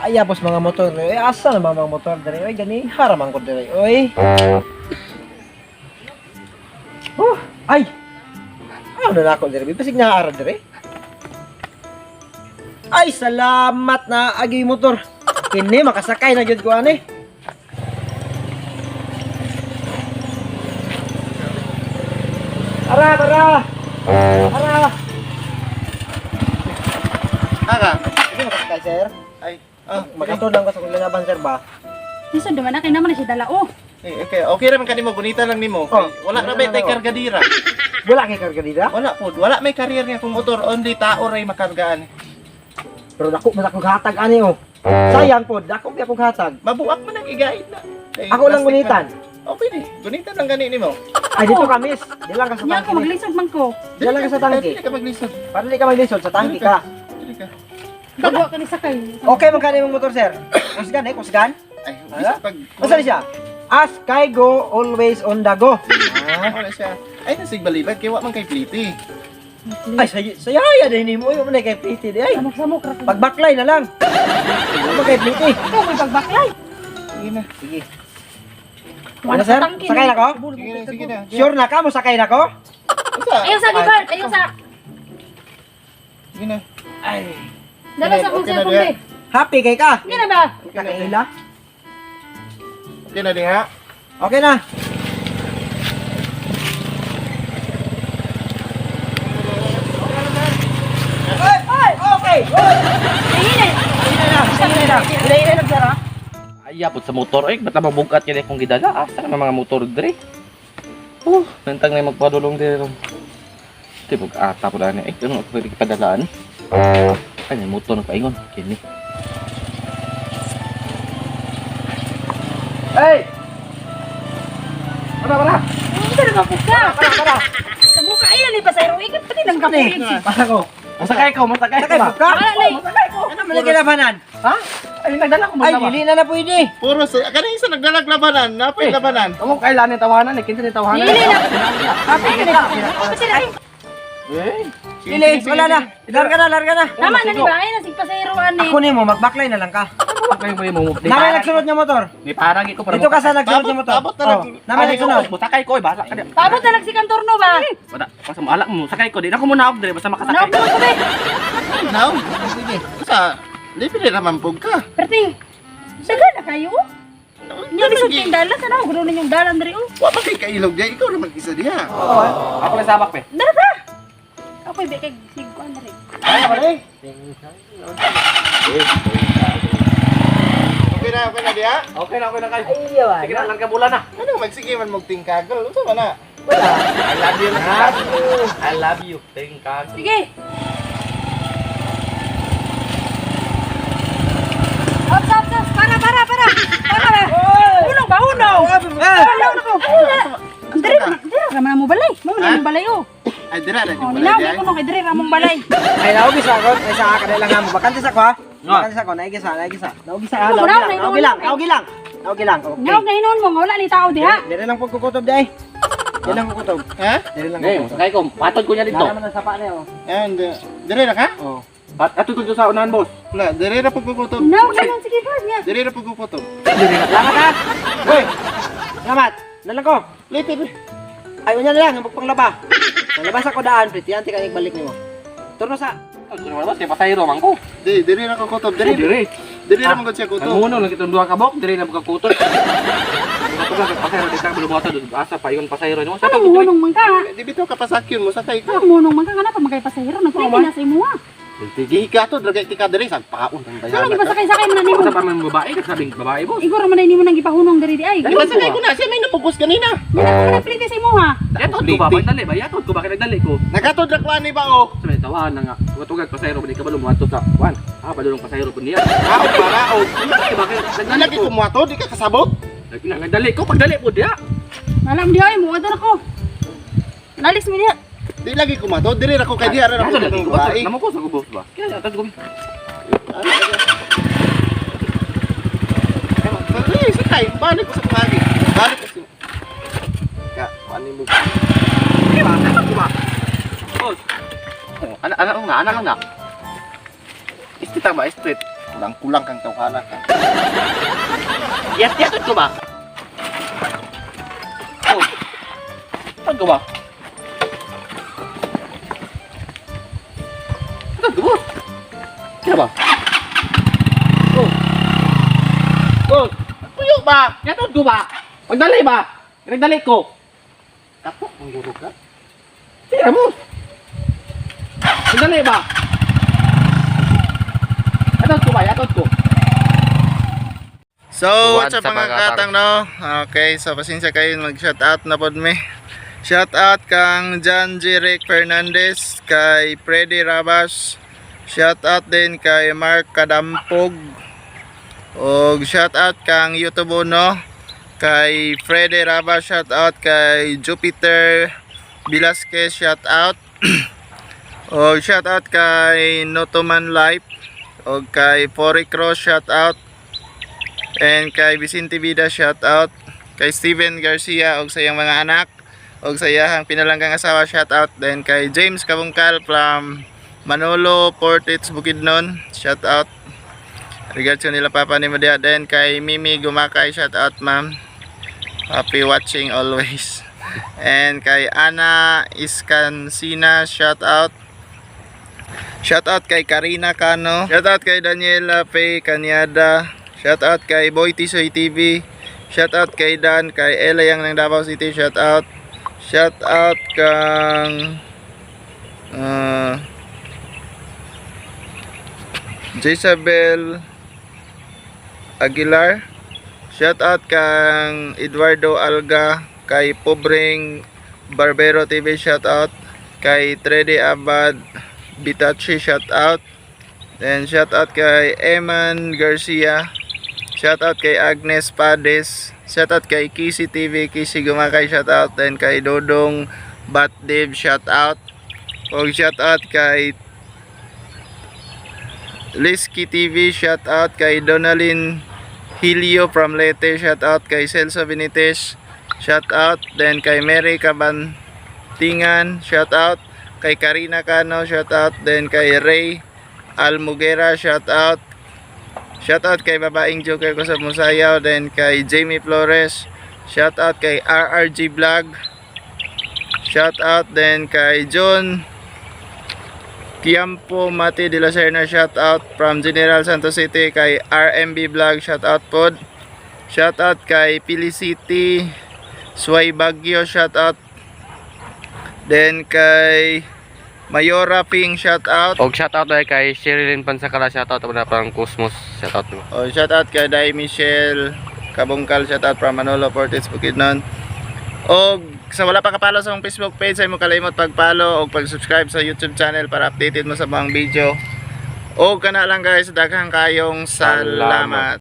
Ay, apos mga motor. Eh, asa naman mga motor dere? Oy, gani haramang ko dere. Oy. Oh, ay. Ano na ako dere? Bisig na ara dere. Ay, salamat na agi motor. Kini makasakay na gyud ko ani. Ara, ara. Ara. Aka. Hindi makasakay, sir. Ay, ah, Makatod lang ko sa kong sir ba? Lisod naman na kay naman na siya dala oh. Eh, okay, okay ra man kanimo gunita lang nimo. Oh, Wala ra gunita may lang tay ako. kargadira. Wala kay karga dira. Wala pod, wala may carrier nga kung motor only tao ray makargaan. Pero dako man akong hatag ani oh. Sayang pod, dako gyud akong hatag. Mabuak man ang igaid na. Kay Ako lang plastic gunitan. man. Okay ni, gunitan lang gani nimo. Ay dito ka miss. Di lang ka sa Nya tangke. ako maglisod man ko. Di lang ka sa tangke. Dili ka maglisod. Para di ka maglisod sa tangke ka. Dili ka. Bago ka ni sakay. Okay man kani imong motor sir. Kusgan eh, kusgan. Ay, Ala? bisa pag Asa ni siya? As kay go always on the go. Ah. Wala siya. Ay nasig balibad kay wa man kay pliti. Ay saya saya din nimo oy, man kay pliti di ay. Samok-samok ra ko. Pagbaklay na lang. Wa man kay pliti. Ikaw may pagbaklay. Sige na. Sige. Wala Ano, sir? sa tangke, Sakay na ko? Sige na, sige na. Sure na ka mo sakay na ko? Unsa? Ayaw sa gibar, ayaw sa. Sige na. Ay. Dala sa akong Okay na cellphone diha. be. Happy kay ka. Hindi na ba? Kakaila. Okay na diha. Okay na. Ay, ay, okay. Oy! Hinay. Hinay na, hinay na. Hinay na, sir, ha? Ay, apod sa motor. Ay, ba't na mabugat yan akong gidala? Asa naman mga motor dre? Oh, nantang na yung magpadulong dre. Tibog ata po na niya. Ay, ano ako pwede padalaan? Ay, may motor na paingon. Kini. Hey! Para, para! Unsa na ba po ka? Para, para. Sa buka ay ni pasayro ikot pati nang kapuyag si. Para ko. Masakay ko, masakay ko Sakay ba? po ka? Wala lay. Ano man lagi labanan? Ha? Ay, nagdala ko Ay, ba? dili na na pwede. Puro sa kanang isa nagdalag labanan, napay Eh. labanan. Amo kailan ni tawanan eh, kinsa ni tawanan. Dili na. Happy ka na. Pati na. Eh, Dili, wala na. Larga na, larga na. Tama na ni ba? Ay na sig pasayro ani. Ako nimo, magbaklay na lang ka. kayo mo mo. Nara nagsunod nga motor. Ni parang ko para Dito ka sa nagsunod nga motor. Abot na lang. Oh, Nara nagsunod. Musakay ko, eh, bahala ka di. Paabot na lang si kantorno ba? Wala, basta mo alak mo, sakay ko di na ko muna ako dire basta makasakay. Nawag ko be. Now, sige. Unsa? Libre ra man pug ka. Perting. Daga na kayo? Nya lisod kay dala sa naog ro ninyong dalan diri oh. Wa pa kay kailog diha, ikaw ra man isa diha. Ako lang sabak pe. Dara pa. Ako be kay sig kuan diri. Okay na diha. Okay na kayo. Ay, wala. Sige na, larga bola na. Ano magsige man mog tingkagol? Unsa man na? I love you. I love you. Thank God. Sige. Ops, ops, ops. Para, para, para. Para. Unong ba, unong? Ah! Wala na ko. Diri, diri ra man mo balay. Mo man mo balay oh. Ay dira ra Oh, di ninaw balay. ko nung kay diri ra mong balay. Ay, naugi sa ako. Ay, sa akin lang nga mo. Bakante sa ako, ha? Nga. Bakante sa ako. Naigi sa, naigi sa. Naugi sa, ha? Ano, Naugi wala, lang, naugi lang, naugi lang. Naugi lang, okay. Nyaw na hinon mo nga wala ni tao diha. Dire lang po kukutob, day. Dire lang kukutob. Ha? Dire lang Ngay, kukutob. masakay ko. Patod ko niya dito. Naraman ang sapa niya, oh. And dire ra ka? Oh. Pat atod ko dito sa unahan, boss. Wala, dire ra pug kukutob. Nyaw na hinon sige boss niya. Dire ra pug kukutob. Salamat, ha? Uy! Salamat! Nalang ko. Libre. Ay, unya na lang, ang panglaba. Panglaba sa ko daan, pretty. Ante ka balik nimo. Turno sa. Atod ko naman, boss. Kay pasahero man ko. Di dire ra kukutob. Dire. Dire. Dire ra man gud siya kutob. Ang uno lang kitong duha ka bok, dire na magkakutoy. Katong lang pasahero dito ka bulubuhaton doon. Asa pa ingon pasahero nimo. Sa Ano mo hunong man ka? Di bitaw ka pasakyon mo sakay ka. Ano mo hunong man ka kana pa magkay pasahero nagpili na sa imuha. Di ka to dragay ti ka dire sa paon ang Ano bayaran. gipasakay-sakay man na nimo? Sa pa man babae, nagsabing babae, boss. Igor man na nimo nang gipahunong diri di ay. Di ba sakay ko na siya may namugos kanina. Nya na ko man nagplite sa imuha. Yatod ko ba? Pagdali ba? Yatod ko ba? Kaya nagdali ko. Nakatod ra ko ani ba oh. Sa may tawahan na nga. Tugatugag pasahero ba di ka ba lumuhato sa kuan? Ah, padulong pasahero po niya. Raog ba raog. Ay, bakit? Nagdali Lagi ko. ko muato di ka kasabot. Nagdali ko. Pagdali po diya. Alam di ay mo adto ko. Nalis mi diha. Di lagi ko muato dire ra ko kay diha ra ko Nasa lagi katong ko ba? babae. Namo ko sa kubos ba? Kaya atod ko. Sakay, sakay. Balik ko sa kumagi. Balik kasi. Ka, ano mo? Di ba? Di ba? Boss. Oh, ana ana lang na, ana lang na. Street ba, street. Kulang-kulang kang tawhana ka. Yat yat ko ba? Oh. Ano ba? Ano ba? Kira ba? Oh. Oh. Puyo ba? Yatod ko ba? Magdali ba? Nagdali ko. Kapok ang guro ka. Tira mo. Magdali ba? Yatod ko ba? Yatod ko. So, what's up, mga katang, no? Okay, so pasensya kayo, mag-shout out na pod mi. Shout out kang John Jeric Fernandez, kay Freddy Rabas. Shout out din kay Mark Kadampog. Og shout out kang YouTube, no? Kay Freddy Rabas, shout out kay Jupiter Velasquez, shout out. Og shout out kay Notoman Life. Og kay Fory Cross, shout out. And kay Vicente Vida, shout out. Kay Steven Garcia og sa iyang mga anak og sa iyang pinalanggang asawa, shout out. Then kay James Kabungkal from Manolo Portits Bukidnon, shout out. Regards sa nila papa ni Madia. Then kay Mimi Gumakay, shout out, ma'am. Happy watching always. And kay Ana Iskansina, shout out. Shout out kay Karina Cano. Shout out kay Daniela Faye Canyada. Shout out kay Boy Tisoy TV. Shout out kay Dan, kay Ella Yang ng Davao City. Shout out. Shout out kang Jezabel Aguilar. Shout out kang Eduardo Alga, kay Pobreng Barbero TV, shout out kay Trede Abad Bitachi, shout out. Then shout out kay Eman Garcia. Shout out kay Agnes Pades. Shout out kay Kisi TV, Kisi Gumakay, shout out. Then kay Dodong Batdib, shout out. Og shout out kay Liski TV, shout out kay Donalyn Helio from Leyte, shout out kay Celso Benitez, shout out. Then kay Mary Cabantingan, shout out. Kay Karina Cano, shout out. Then kay Ray Almugera, shout out. Shout out kay Babaeng Joker ko sa Musayaw, then kay Jamie Flores. Shout out kay RRG Vlog. Shout out then kay John Kiampo Mati de la Serna, shout out from General Santos City, kay RMB Vlog, shout out pod. Shout out kay Pili City, Sway Baguio, shout out. Then kay Mayora Ping, shout out. Og shout out dahil kay Sherilyn Pansakala, shout out na pang Cosmos, shout out mo. Oh, shout out kay Dai Michelle Kabungkal, shout out from Manolo Fortes Bukidnon. Og sa wala pa kapalo sa akong Facebook page, ay mo kalimot pag-follow og pag-subscribe sa YouTube channel para updated mo sa mga video. Og kana lang, guys, daghang kayong salamat. Salamat.